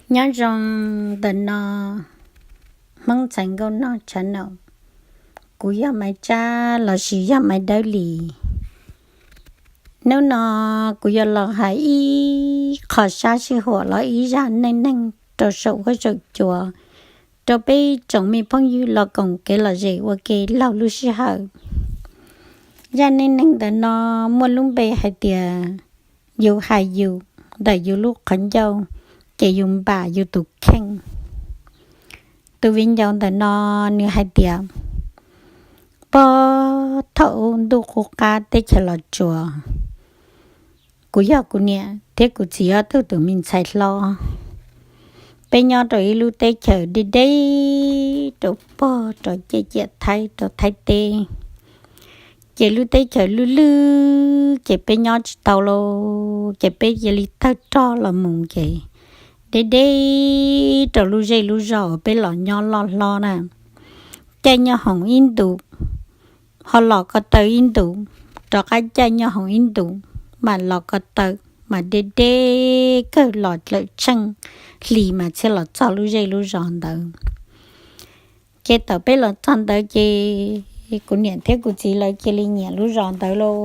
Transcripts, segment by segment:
Nyob zoo ntawm no, Hmoob Txhais Nkauj Noj Tshav Naum, kuv yog Maiv Tsab lossis yog Maiv Dawb Lis. Hnub no kuv yuav los hais ib qho sab sij huam los ib zaj neej neeg rau saum huab saum cua rau peb tsoom me phooj ywg los koom kev lom zem ua ke laug lub sij hawm. Zaj neej neeg ntawm no muaj lub npe hais tias yus hais yus ntawm yus lub qhov ncauj, ces yus npam yus tus kheej. Tus viv ncaus ntawm no nws hais tias, puag thaum ub ntuj qub qab teb chaws los tsuas, kuv yog kuv niam thiab kuv txiv ob tug tus me ntxhais hlob. Peb nyob rau ib lub teb chaws deb deb rau pog rau ciam ciam Thaib rau Thaib teb. Ces lub teb chaws lwj lwj ces peb nyob tsis tau lauj, ces peb cia li tawg rog los mus ces deb deb rau lub zej lub zog uas peb los nyob loj hlob na. Caij nyob hoom ib ntus, ho los ko taw ib ntus, rov qab caij nyob hoom ib ntus, mam los ko taw, mas deb deb kawg los lawm tsheej hlis mas thiaj los txog lub zej lub zos ntawd. Ces thaum peb los txog ntawd ces kuv niam thiab kuv txiv lawv cia li nyiam lub zos ntawd lauj.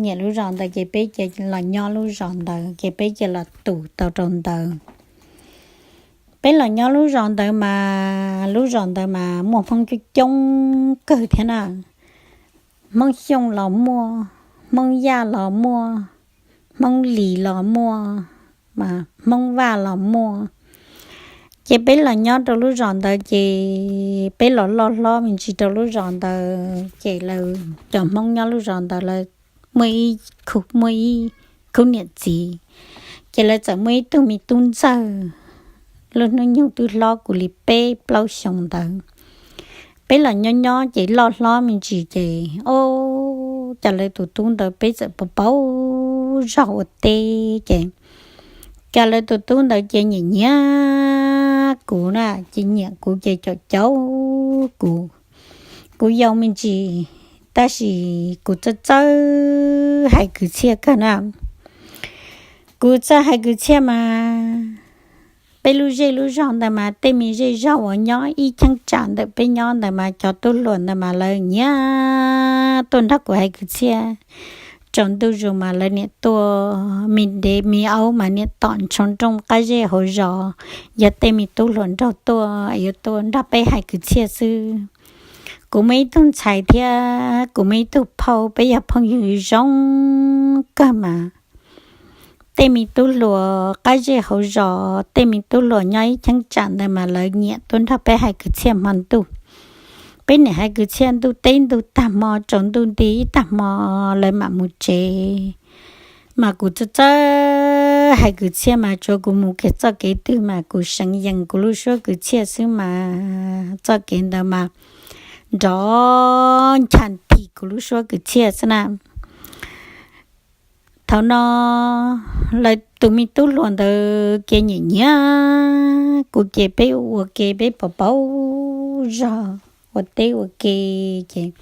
Nyiam lub zos ntawd ces peb cia los nyob lub zos ntawd, ces peb cia los tu tau rau ntawd. Peb los nyob lub zos ntawd mas lub zos ntawd mas muaj Hmoob coob coob kawg thiab na. Hmoob Xyooj los muaj, Hmoob Yaj los muaj, Hmoob Lis los muaj, mas Hmoob Vaj los muaj. Ces peb los nyob rau lub zos ntawd ces peb los loj hlob me ntsis rau lub zos ntawd ces lawv cov Hmoob nyob lub zos ntawd lawv muaj ib, muaj ib khub niam txiv, ces lawv txawm muaj ib tug me tub ntxawg, lub hnub nyoog twb hlob kuv li peb plaub xyoos ntawd. Peb los nyob nyob ces loj hlob me ntsis ces, o, cas lawv tus tub ntawd peb txawm paub paub zog ua teb ces, cas lawv tus tub ntawd ces nyiam nyiam kuv na, ces nyiam kuv ces caum caum kuv. Kuv yau me ntsis, tab sis kuv txawj txawj hais kwv txhiaj kawg na. Kuv txawj hais kwv txhiaj mas peb lub zej lub zog ntawd mas tej me zej zog uas nyob ib cheeb tsam ntawm peb nyob ntawd mas cov tub hluas ntawd mas lawv nyiam tuaj nrog kuv hais kwv txhiaj. Tsaus ntuj zus mas lawv niam tuaj, me dev me aub mas niam tom ntsho nrooj qab zej hauv zos, yog tej me tub hluas nraug tuaj yuav tuaj nrog peb hais kwv txhiaj xwb. Kuv muaj ib tug ntxhais thiab kuv muaj ib tug phauj, peb yog phooj ywg zoo kawg mas tej me tub hluas qab zej hauv zos, tej me tub hluas nyob ib cheeb tsam ntawd mas lawv nyiam tuaj nrog peb hais kwv txhiaj hmo ntuj. Peb niam hais kwv txhiaj ntuj teb ntuj tag hmo, tsaus ntuj nti ib tag hmo lawv mam mus tsev. Mas kuv txawj txawj hais kwv txhiaj mas tsuav kuv mus kiag txoj kev twg mas kuv seev yees kuv lub suab kwv txhiaj xwb mas txoj kev ntawd mas nrov ncha nthi kuv lub suab kwv txhiaj xwb na. Thaum no lawv tus me tub hluas ntawd ces nyiam nyiam kuv ces peb ua ke peb paus paus zog ua teb ua ke ces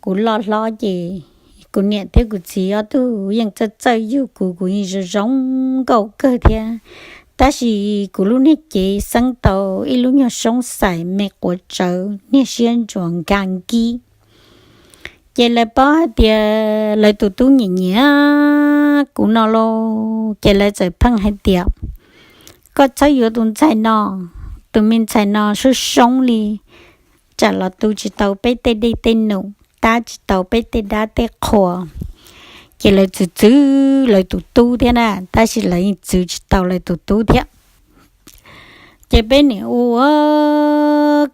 kuv loj hlob ces kuv niam thiab kuv txiv ob tug yeej txawj txawj yug kuv, kuv yeej zoo zoo nkauj kawg thiab. Tab sis kuv lub niag cev xeeb tau ib lub nyuag soob xais me quav tsawv niag siab ntsuas nkag nkib. Ces lawv paub hais tias lawv tus tub nyiam nyiam kuv no lauj, ces lawv txawm pheej hais tias, koj txhob yuav tus ntxhais no, tus me ntxhais no soob soob li, tsam los tu tsis tau peb tej dej tej num, tab tsis tau peb tej dab tej qhua. Ces lawv txwv txwv lawv tus tub thiab na, tab sis lawv yeej txwv tsis tau lawv tus tub thiab. Ces peb niam ua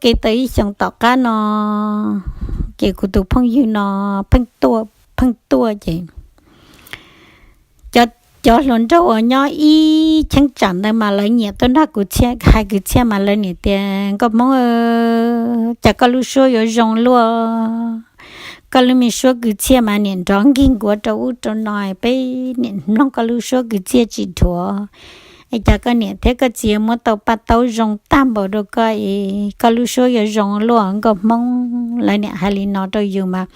ke tau ib xyoos tom qab no, ces kuv tus phooj ywg no pheej tuaj pheej tuaj ces cov hluas nraug uas nyob ib cheeb tsam ntawd mas lawv nyiam tuaj nrog kuv hais kwv txhiaj mas lawv niam tias, Nkauj Hmoob, cas koj lub suab yuav zoo luaj, koj lub me suab kwv txhiaj mas niam nrov nkig nkuav rau ub rau no, peb niam mloog koj lub suab kwv txhiaj tsis dhuav. Es cas koj niam thiab koj txiv muab tau paj taub zoo tag npaum rau koj es koj lub suab yuav zoo luaj Nkauj Hmoob? Lawv niam hais li no rau yus mas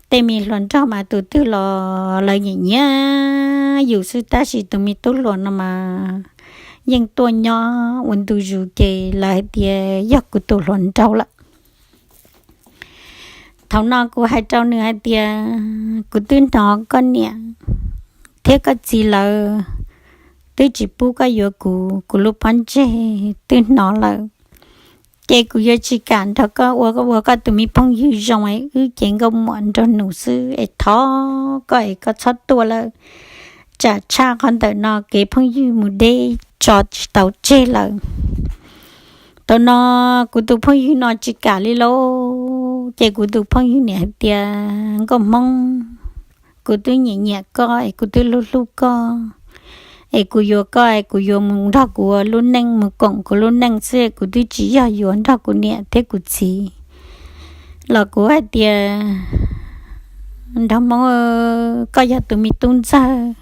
tej me hluas nraug mas tus twg los lawv nyiam nyiam yus xwb, tab sis tus me tub hluas no mas yeej tuaj nyob ua ntu zus ces lawv hais tias yog kuv tus hluas nraug lawm. Thaum no kuv hais rau nws hais tias kuv twb hnov koj niam thiab koj txiv lawv twb tsis pub koj yuav kuv, kuv lub pob ntseg twb hnov lawm. Ces kuv yuav tsis kam nrog koj ua, ua koj tus me phooj ywg zoo es wb ces nkauj muam nraug nus xwb es thov koj es koj txhob tuaj lawm. Tsam tshaj qhov ntawm no kev phooj ywg mus deb tso tsis tau tseg lawm. Thaum no kuv tus phooj ywg no tsis kam li lauj, ces kuv tus phooj ywg niam hais tias nkauj Hmoob, kuv twb nyiam nyiam koj es kuv twb hlub hlub koj, es kuv yuav koj es kuv yuav mus nrog kuv ua lub neej mus koom kuv lub neej xwb, kuv twb tsis yog yuav nrog kuv niam thiab kuv txiv los kuv hais tias nraug Hmoob, koj yog tus me tub ntxawg,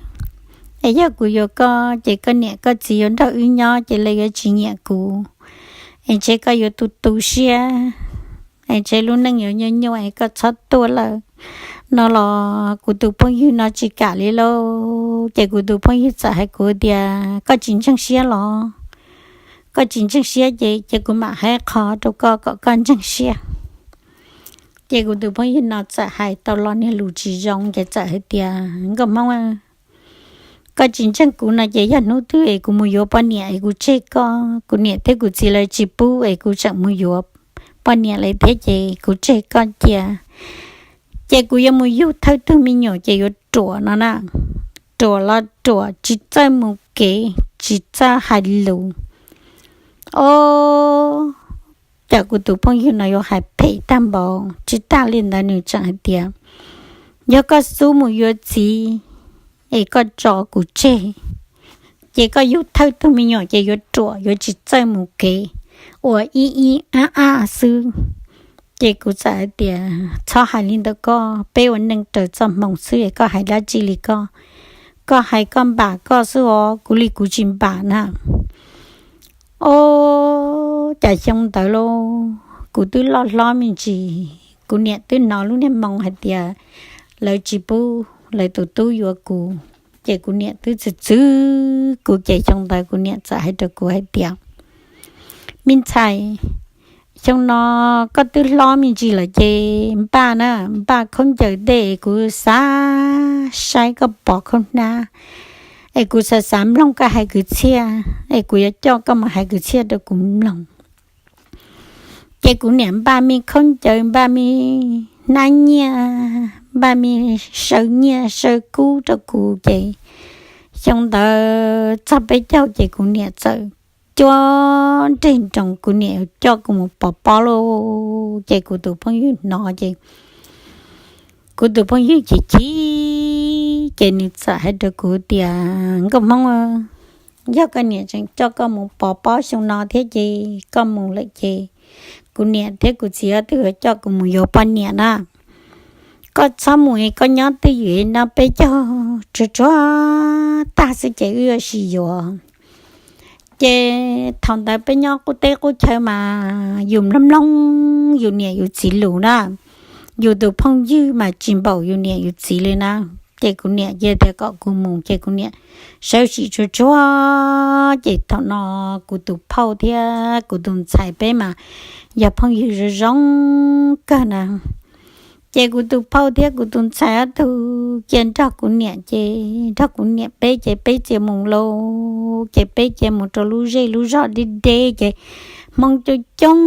es yog kuv yuav koj ces koj niam koj txiv yuav nrog wb nyob ces lawv yuav tsis nyiam kuv, es ntshe koj yuav tu tu siab, es ntshe lub neej yuav nyuaj nyuaj es koj txhob tuaj lawm. No los kuv tus phooj ywg no tsis kam li lauj, ces kuv tus phooj ywg txawm hais kuv tias koj tsis ntseeg siab los? Koj tsis ntseeg siab ces, ces kuv mam hais qho rau koj kom koj ntseeg siab. Ces kuv tus phooj ywg no txawm hais tau lo niag lus tsis zoo ces txawm hais tias nkauj Hmoob, koj tsis ntseeg kuv no ces yog hnub twg es kuv mus yuav poj niam es kuv tseg koj, kuv niam thiab kuv txiv lawv tsis pub es kuv tseem mus yuav poj niam lawm thiab ces kuv tseg koj cia. Ces kuv yuav mus yug thawj tug me nyuam ces yuav ruam no na, ruam los ruam tsis txawj mus kev tsis txawj hais lus. Ob, cas kuv tus phooj ywg no yuav hais phem tag npaum, tsis tag li ntawd nws tseem hais tias yog koj xub mus yuav txiv es koj tso kuv tseg, ces koj yug thawj tug me nyuam ces yuav ruam yuav tsis txawj mus kev, ua ib ib ab ab xwb. Ces kuv txawm hais tias txhob hais li ntawd koj, peb ua neej raws txoj hmoo xwb es koj hais dab tsi li koj, koj hais koj npam koj xwb os, kuv li kuv tsis npam na. Ob, cas xyoo ntawd lauj, kuv twb loj hlob me ntsis, kuv niam twb hnov lub niag moo hais tias lawv tsis pub lawv tus tub yuav kuv, ces kuv niam twb txwv txwv kuv ces xyoo ntawd kuv niam txawm hais rau kuv hais tias me ntxhais, xyoo no koj twb hlob me ntsis lawm ces npaj na, npaj khaub ncaws tej, kuv xav saib koj pov khaub hnab, es kuv xav xav mloog koj hais kwv txhiaj, es kuv yuav coj koj mus hais kwv txhiaj rau kuv mloog. Ces kuv niam npaj me khaub ncaws, npaj me hnab nyiaj, npaj me saw nyiaj saw kub rau kuv ces xyoo ntawd txog peb caug ces kuv niam txawm cuab nreg nroos, kuv niam coj kuv mus pov pob lauj. Ces kuv tus phooj ywg hnov ces kuv tus phooj ywg chim chim, ces nws txawm hais rau kuv tias nkauj Hmoob, yog koj niam tseem coj koj mus pov pob xyoo no thiab ces koj mus lawm ces kuv niam thiab kuv txiv ob tug yuav coj kuv mus yuav poj niam na. Koj txhob mus es koj nyob twj ywm no, peb caug tsuag tsuag tag xwb ces wb yuav sib yuav. Ces thaum ntawd peb nyob qub teb qub chaw mas yus mloog mloog yus niam yus txiv lus na, yus tus phooj ywg mas tsis npaum yus niam yus txiv li na. Ces kuv niam cia tias kom kuv mus ces kuv niam sawv tsees tsuag tsuag. Ces thaum no kuv tus phauj thiab kuv tus ntxhais peb mas yog phooj ywg zoo zoo kawg na. Ces kuv tus phauj thiab kuv tus ntxhais ob tug cia nrog kuv niam ces nrog kuv niam peb ces peb cia mus lauj. Ces peb cia mus rau lub zej lub zog deb deb ces hmoob coob coob,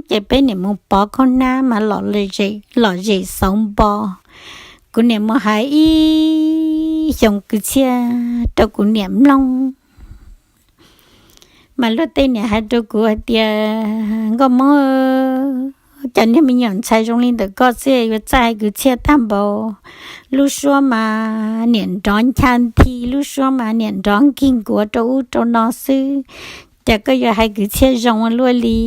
ces peb niam mus pov khaub hnab mas lom zem xauv npo. Kuv niam mus hais ib xyoos kwv txhiaj rau kuv niam mloog. Mas luag tej niam hais rau kuv hais tias nkauj Hmoob, cov niag me nyuam ntxhais zoo li ntawm koj xwb yuav txawj hais kwv txhiaj tag npaum. Lub suab mas niam nrov ncha nthi, lub suab mas niam nrov nkig nkuav rau ub rau no xwb, cas koj yuav hais kwv txhiaj zoo ua luaj li.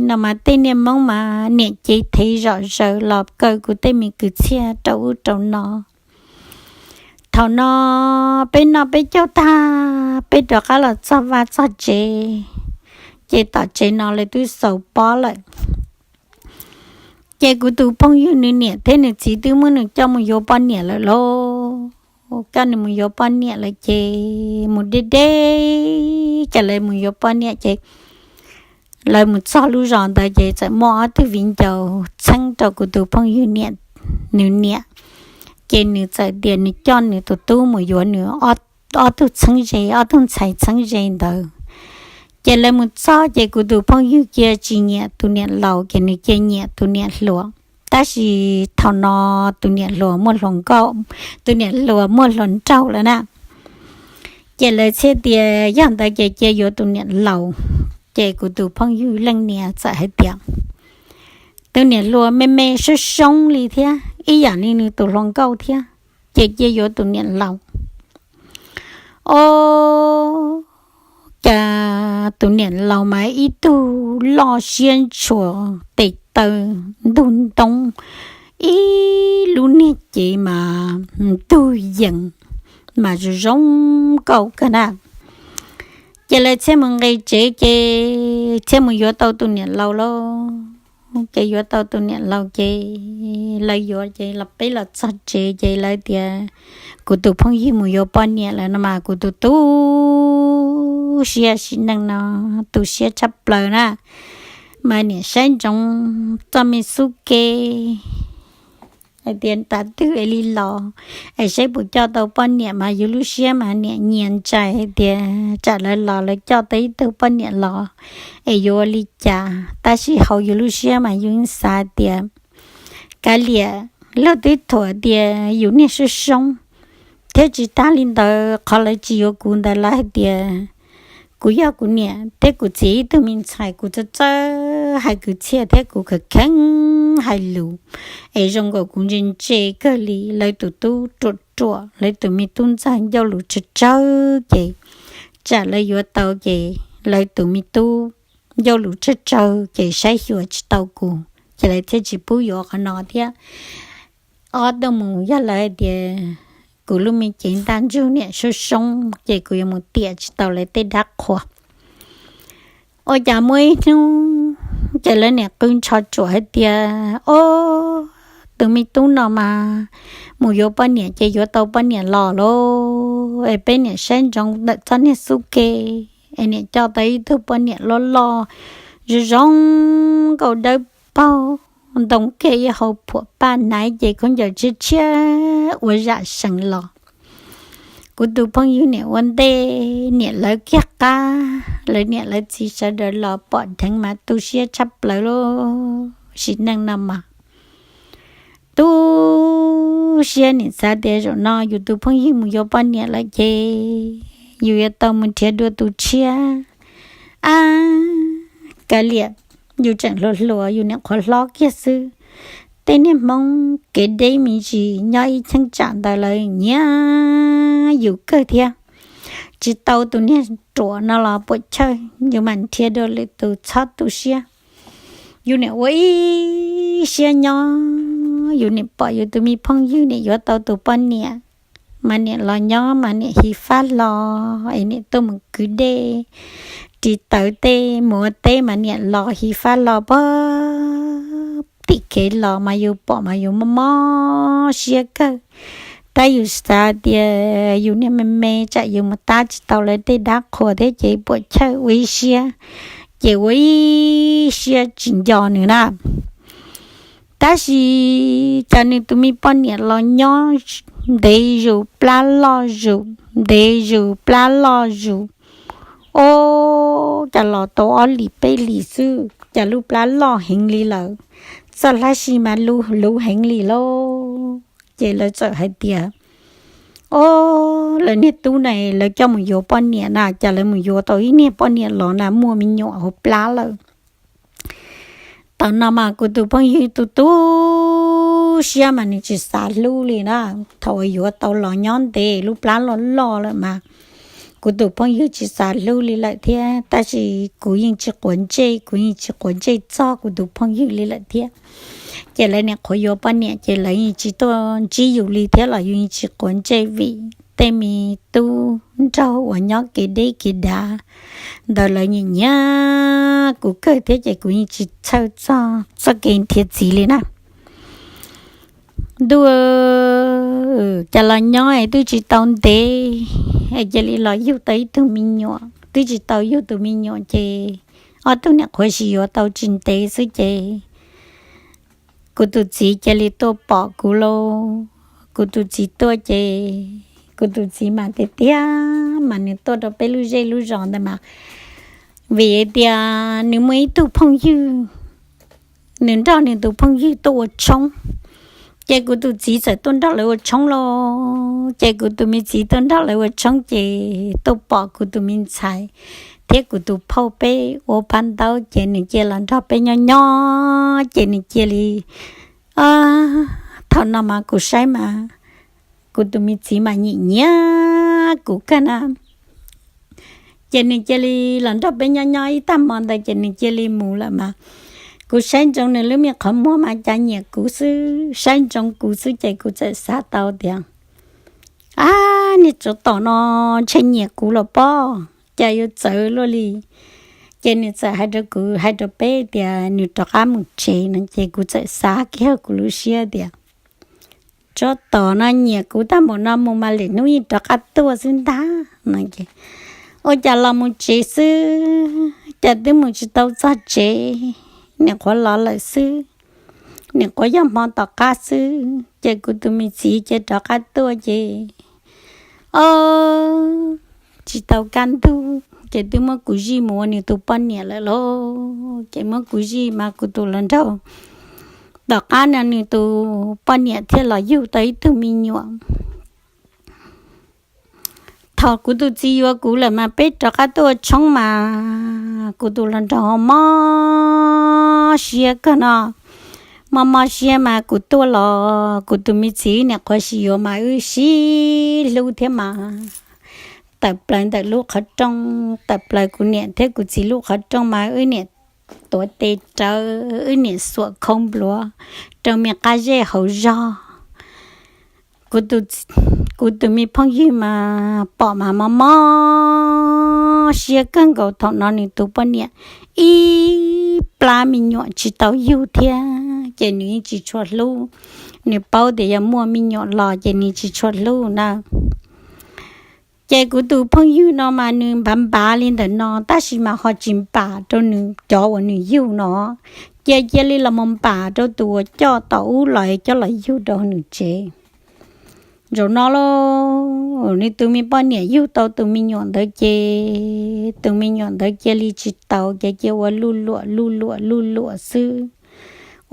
No mas tej niag hmoob mas niam cev thev zom zaws los kaw kuv tej me kwv txhiaj rau ub rau no. Thaum no peb noj peb caug tag, peb rov qab los txog vaj txog tsev, ces tom tsev no lawv twb xaus pob lawm. Ces kuv tus phooj ywg nws niam thiab nws txiv twb muab nws coj mus yuav poj niam lawm lauj. Coj nws mus yuav poj niam lawm ces mus deb deb Ces lawv mus yuav poj niam ces lawv mus txog lub zos ntawd ces txawm muaj ob tug viv ncaus txheeb rau kuv tus phooj ywg niam, nws niam. Ces nws txawm tias nws coj nws tus tub mus yuav nws ob tug txheeb ze, ob tug ntxhais txheeb ze ntawd. Ces lawv mus txog ces kuv tus phooj ywg cia tsis nyiam tus niam laus, ces nws cia nyiam tus niam hluas. Tab sis thaum no tus niam hluas muaj hluas nkauj, tus niam hluas muaj hluas nraug lawm na. Ces lawv thiaj tias yog ntawd ces cia yuav tus niam laus. Ces kuv tus phooj ywg leej niam txawm hais tias tus niam hluas me me soob soob li thiab ib yam li nws tus hluas nkauj thiab, ces cia yuav tus niam laus. Ob, cas tus niam laus mas ib tug loj siab ntshua, tes taw ntug ntoo, ib lub niag cev mas ntug yees, mas zoo zoo nkauj kawg na. Ces lawv thiaj mus nqis tsev ces thiaj mus yuav tau tus niam laus lauj. Ces yuav tau tus niam laus ces lawv yuav ces los peb los txog tsev ces lawv tias kuv tus phooj ywg mus yuav poj niam lawm no mas kuv tus tu siab, sim neej no tu siab tshaj plaws na. Mas niam saib ntsoov txoj me xub ke hais tias tav twg es li los, es saib puas coj tau poj niam mas yus lub siab mas niam nyias ntsais hais tias tsam lawv los lawv coj tau ib tug poj niam los es yuav ua li cas. Tab sis hauv yus lub siab mas yus xav tias kav liam, luag twb thuam tias yus niag soob soob, thiab tsis tas li ntawd qhov lawv tsis yuav kuv ntawd lawv hais tias kuv yog kuv niam thiab kuv txiv ib tug me ntxhais, kuv txawj txawj hais kwv txhiaj thiab kuv kheev kheev hais lus, es zoo nkaus kuv ntse ntse kawg li. Lawv tus tub ruam ruam, lawv tus me tub ntxawg ncauj lus tsawg tsawg ces tsam lawv yuav tau ces lawv tus me tub ncauj lus tsawg tsawg ces saib xyuas tsis tau kuv, ces lawv thiaj tsis pub yuav qhov no thiab. Ob tuaj mus yog lawv hais tias kuv lub me cev ntaj ntsug niam soob soob ces kuv yuav mus tiam tsis tau lawv tej dab qhuas. Ua cas muaj ib hnub ces lawv niam qw ntsho tsuam hais tias, ob, tus me tub no mas mus yuav poj niam ces yuav tau poj niam los lauj, es peb niam saib ntsoov ntawm txoj niag xub ke, es niam coj tau ib tug poj niam loj loj zoo zoo nkauj dawb paug ntoo kiag ib hau phuam paj naiv ces khaub ncaws tshiab tshiab ua zam seev los. Kuv tus phooj ywg niam ua ntej niam lawv kiag qab, lawv niam lawv txiv sawv daws los pom dheev mas tu siab tshaj plaws lauj. Sim neej no mas tu siab, niam xav tias zaum no yus tus phooj ywg mus yuav poj niam lawm ces yus yuav tau mus nrhiav dua tus tshiab. Ab, kav liam, yus tseem hluas hluas yus niam qhuav hlob kiag xwb. Tej niag Hmoob kev deb me ntsis nyob ib cheeb tsam ntawd lawv nyiam yus kawg thiab. Tsis tau tus niag ruam no los puam chawj, yus mam nrhiav dua lwm tus txhob tu siab. Yus niam ua ib siab nyob, yus niam pom yus tus me phooj ywg niam yuav tau tus poj niam, mas niam los nyob mas niam hiv fab hlo, es niam tuaj mus kwv dej ris tawv tej mus ua teb mas niam los hiv fab hlo pag tim kev los mas yus pom mas yus mob mob siab kawg. Tab yus xav tias yus niag me me tsam yus mus tab tsis tau lawv tej dab qhuas thiab ces puam chawj ua ib siab, ces ua ib siab tsis nco nws na. Tab sis cas nws tus me poj niam los nyob ntev zus plab loj zus, ntev zus plab loj zus. Ob, cas los tau ob hlis peb hlis xwb cas lub plab loj heev li lawm, txoj hlab si mas luv luv heev li lauj. Ces lawv txawm hais tias, ob, lawv niag tub na lawv coj mus yuav poj niam na, cas lawv mus yuav tau ib niag poj niam los na muaj me nyuam hauv plab lawm. Thaum no mas kuv tus phooj ywg tu tu siab mas nws tsis xav hlub li na. Thaum uas yuav tau los nyob ntev lub plab loj loj lawm mas kuv tus phooj ywg tsis xav hlub li lawm thiab, tab sis kuv yeej tsis quav ntsej, kuv yeej tsis quav ntsej txog kuv tus phooj ywg li lawm thiab. Ces lawv niam qhuav yuav poj niam ces lawv yeej tsis tuaj ntsib yus li thiab los yus yeej tsis quav ntsej vim tej me tub nraug uas nyob kev deb kev dav ntawd lawv nyiam nyiam kuv kawg thiab ces kuv yeej tsis txhawj txog txoj kev nrhiav txiv li na. Ntuj, cas los nyob es twb tsis tau ntev es cia li los yug tau ib tug me nyuam. twb tsis tau yug tus me nyuam ces ob tug niam qhuav sib yuav tau tsis ntev xwb ces kuv tus txiv cia li tuaj pom kuv lauj. Kuv tus txiv tuaj ces kuv tus txiv mas tiag tiag mas nws tuaj rau peb lub zej lub zos ntawd mas vim tias nws muaj ib tug phooj ywg, nws nrog nws tus phooj ywg tuaj ua tshoob. Ces kuv tus txiv txawm tuaj nrog lawv ua tshoob lauj. Ces kuv tus me txiv tuaj nrog lawv ua tshoob ces tuaj pom kuv tus me ntxhais thiab kuv tus phauj peb ua pab ntaub ces nws cia los nrog peb nyob nyob ces nws cia li, thaum no mas kuv saib mas kuv tus me txiv mas nyiam nyiam kuv kawg na. Ces nws cia li los nrog peb nyob nyob ib tag hmo ntawd ces nws cia li mus lawm mas kuv saib ntsoov nws lub me qhov muag mas cas nyiam kuv xwb, saib ntsoov kuv xwb ces kuv txawm xav tau tias, ab, niag tsov tom no ntshe nyiam kuv los pob, cas yuav txawv luaj li. Ces nws txawm hais rau kuv hais rau peb tias nws rov qab mus tsev no ces kuv txawm xav kiag kuv lub siab tias, tsov tom no nyiam kuv tag npaum no mus mas lwm hnub yeej rov qab tuaj xwb ntag no. Ua cas los mus tsev xwb, cas twb mus tsis tau txog tsev, niam qhuav los lawm xwb, niam qhuav yog hmo tom qab xwb ces kuv tus me txiv ces rov qab tuaj ces, o, tsis tau kaj ntug ces twb muab kuv zij mus ua nws tus poj niam lawm lauj. Ces muab kuv zij mas kuv tus hluas nraug tom qab no nws tus poj niam thiaj los yug tau ib tug me nyuam. Thaum kuv tus txiv yuav kuv lawm mas peb rov qab tuaj ua tshoob mas kuv tus hluas nraug ho mob siab kawg no. Mob mob siab mas kuv tuaj los kuv tus me txiv niam qhuav sib yuav mas wb sib hlub thiab mas tawm plaws ntawm lub qhov rooj, tawm plaws kuv niam thiab kuv txiv lub qhov rooj mas wb niam tuav tes rawv, wb niam xuam khau npluav rau me qab zej hauv zog. Kuv tus me phooj ywg mas pom mas mob mob siab kawg nkaus. Thaum no nws tus poj niam ib plab me nyuam tsis tau yug thiab ces nws yeej tsis tshua hlub. Nws paub tias yog muaj me nyuam los ces nws tsis tshua hlub na. Ces kuv tus phooj ywg no mas nws npav npav li ntawm no tab sis mas ho tsis npam rau nws cov uas nws yug no, cia cia li los mus npam rau tus uas coj tom ub los coj los yug rau nws tsev. Zaum no los nws tus me poj niam yug tau tus me nyuam ntawd ces tus me nyuam ntawd cia li tsis taus ces cia ua luj luam luj luam luj luam xwb.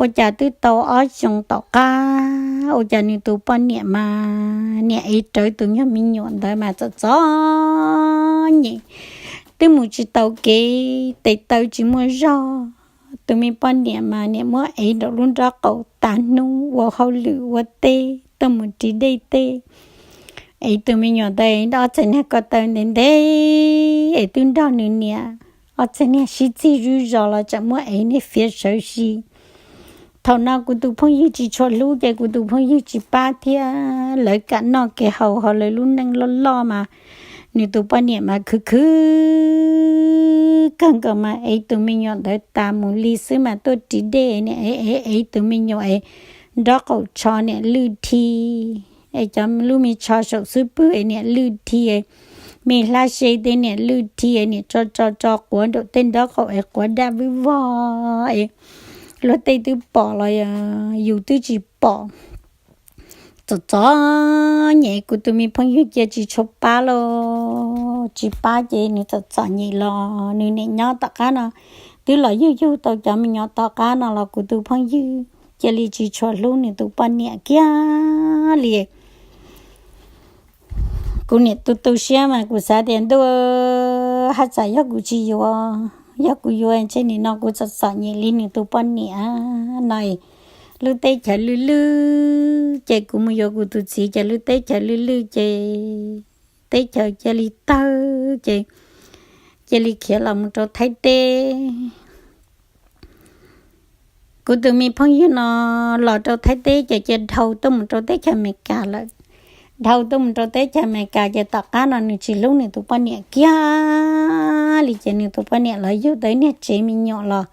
Ua cas twb tau ob xyoos tom qab ua cas nws tus poj niam mas niam ev rawv tus nyuag me nyuam ntawd mas txom txom nyem, twb mus tsis tau kev, tes taw tsis muaj zog. Tus me poj niam mas niam muab ev nraum lub nraub qaum tas hnub ua hauj lwm ua teb tuaj mus ris dej teb. Ev tus me nyuam ntawd ob txhais niag ko taw ntev ntev es twb nrog nws niam ob txhais niag sib txig zuj zos los tseem muab ev niag fiav sawv si. Thaum no kuv tus phooj ywg tsis tshua hlub ces kuv tus phooj ywg tsis pab thiab, lawv kam noj kev haus ho lawv lub neej loj loj mas nws tus poj niam mas khwv khwv kawg nkaus mas ev tus me nyuam ntawd tas mus li xwb mas tuaj ris dej niam ev ev tus me nyuam es nraub qaum tsho niam lwj dhi, es cov lub me tsho saum xub pwg es niam lwj dhi, me hlab se tej niam lwj dhi, niam tso tso tso quav nraum tej nraub qaum es quav daj vwj vog es luag tej twb pom los yus twb tsis pom. Txom txom nyem kuv tus me phooj ywg cia tsis tshua pab los tsis pab ces nws txom txom nyem los nws niam nyob tom qab no twb los yug yug tau cov me nyuam tom qab no los kuv tus phooj ywg cia li tsis tshua hlub nws tus poj niam kiag li. Kuv niam tu tu siab mas kuv xav tias ntuj, haj txawm yog kuv tsis yuav, yog kuv yuav ntshe nim no kuv txom txom nyem li nws tus poj niam no. Lub teb chaws lwj lwj ces kuv mus yuav kuv tus txiv ces lub teb chaws lwj lwj ces teb chaws cia li tawg ces cia li khiav los mus rau Thaib teb. Kuv tus me phooj ywg no los rau Thaib teb ces cia dhau tuaj mus rau teb chaws Amelikas lawm. Dhau tuaj mus rau teb chaws Amelikas ces tom qab no nws tsis hlub nws tus poj niam kiag li ces nws tus poj niam los yug tau niag tsev me nyuam los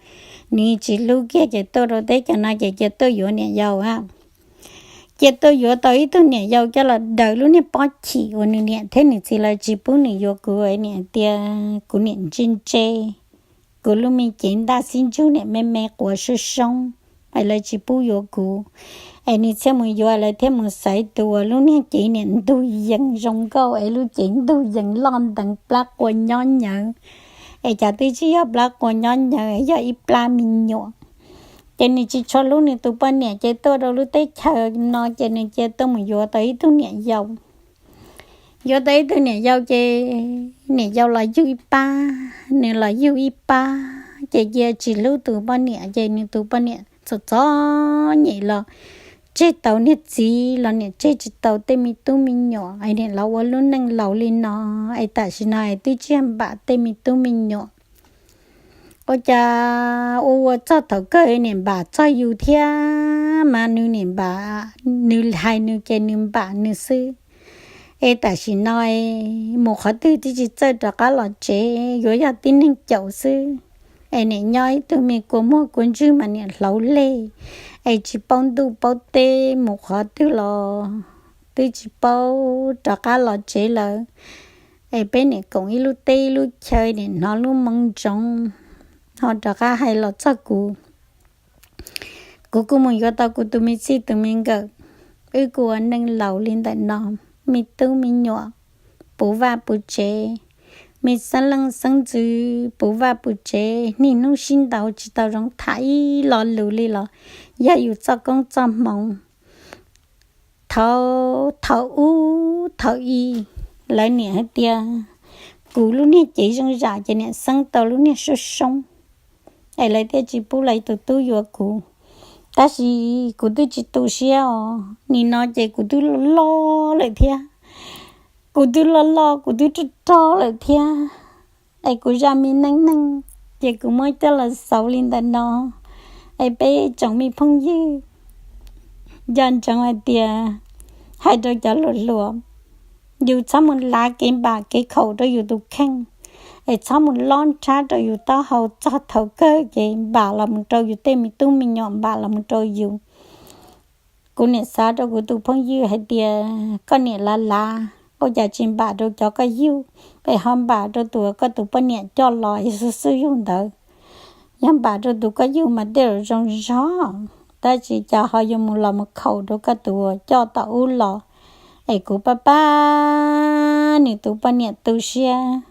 nws tsis hlub kiag ces tuaj rau teb chaws no ces cia tuaj yuav niam yau a. Ces tuaj yuav tau ib tug niam yau coj los daws lub niag pob chim uas nws niam thiab nws txiv lawv tsis pub nws yuav kuv, niam tias kuv niam ntse ntse, kuv lub me cev ntaj xib ntsug niam me me quav soob soob, es lawv tsis pub yuav kuv. Es nws thiaj mus yuav lawv thiaj mus xaiv tus uas lub niag cev niam ntug yees zoo nkauj es lub cev ntug yees loj nteev plab qua nyob nyawv, es cas twb tsis yog plab qua nyob nyawv, yog ib plab me nyuam. Ces nws tsis tshua hlub nws tus poj niam ces tuaj rau lub teb chaws no ces nws cia tuaj mus yuav tau ib tug niam yau. Yuav tau ib tug niam yau ces niam yau los yug ib pab, nws los yug ib pab, ces cia tsis hlub tus poj niam ces nws tus poj niam txom txom nyem los tseg tau niag txiv los niam tseg tsis tau tej me tub me nyuam, es niam los ua lub neej laus li no, es tam sim no es twb tsis npam tej me tub me nyuam. Ua cas ua ua txog thaum kawg niam npam txog yus thiab mas nws niam npam, nws hais nws ces nws npam nws xwb. Es tam sim no mus qhov twg twb tsis txawj rov qab los tsev, yuav yog tib neeg caum xwb. Es niam nyob ib tug me kua muag kua ntswg mas niam hlauv leg, es tsis paub ntuj paub teb, mus qhov twg los twb tsis paub rov qab los tsev lawm. Es peb niam koom ib lub teb ib lub chaw, niam hnov lub moo ntsoov, ho rov qab hais los txog kuv. Kuv kuj mus yuav tau kuv tus me txij tus me nkawm, wb kuj ua neej laus li ntawm no, me tub me nyuam puv vaj puv tsev, me xeeb leej xeeb ntxwv puv vaj puv tsev, niaj hnub sib ntaus tsis tau zoo tham ib lo lus li los yog yus txoj koob txoj hmoov. Thaum, thaum ub thaum i, lawv niam hais tias kuv lub niag cev zoo zam ces niam xeeb tau lub niag soob soob, es lawv thiaj tsis pub lawv tus tub yuav kuv. Tab sis kuv twb tsis tu siab os, nim no ces kuv twb loj loj lawm thiab, kuv twb loj loj kuv twb rog rog lawm thiab, es kuv zaj me neej neeg ces kuv muab coj los xaus li ntawm no. Es peb tsoom me phooj ywg, nco ntsoov hais tias, hais rau cov hluas hluas, yus txhob mus lav kev npam kev khaum rau yus tus kheej, es txhob mus lob nrhab rau yus taub hau txog thaum kawg ces npam los mus rau yus tej me tub me nyuam, npam los mus rau yus. Kuv niam xav rau kuv tus phooj ywg hais tias koj niam lav lav, ua cas tsis npam rau cov koj yug, es ho npam rau tus koj tus poj niam coj los xub xub yug ntawd. Yog npam rau tus koj yug mas tej zaum zoo zog, tab sis cas ho yuav mus los mus khaum rau koj tus uas coj tom ub los. Es kuv pab pab nws tus poj niam tu siab,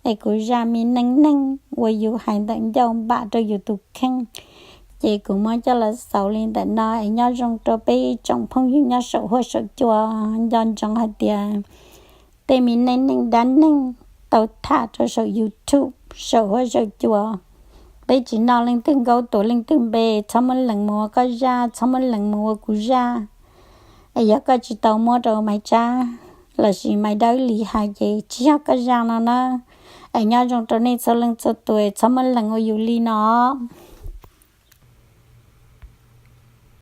es kuv zaj me neej neeg uas yus hais ntawm ncauj npam rau yus tus kheej, ces kuv muab coj los xaus li ntawm no. Es nyob zoo rau peb ib tsoom phooj ywg nyob saum huab saum cua, nco ntsoov hais tias tej me neej neeg dab neeg tau tham rau saum YouTube saum huab saum cua, peb tsis noj leej twg nkaub tuav leej twg npe, txhob muab lees mus ua koj zaj, txhob muab lees mus ua kuv zaj. Es yog koj tsis tau muab rau Maiv Tsab lossis Maiv Dawb Lis hais ces tsis yog koj zaj no na. Es nyob zoo rau nej txhua leej txhua tus, txhob muab lees ua yus li no.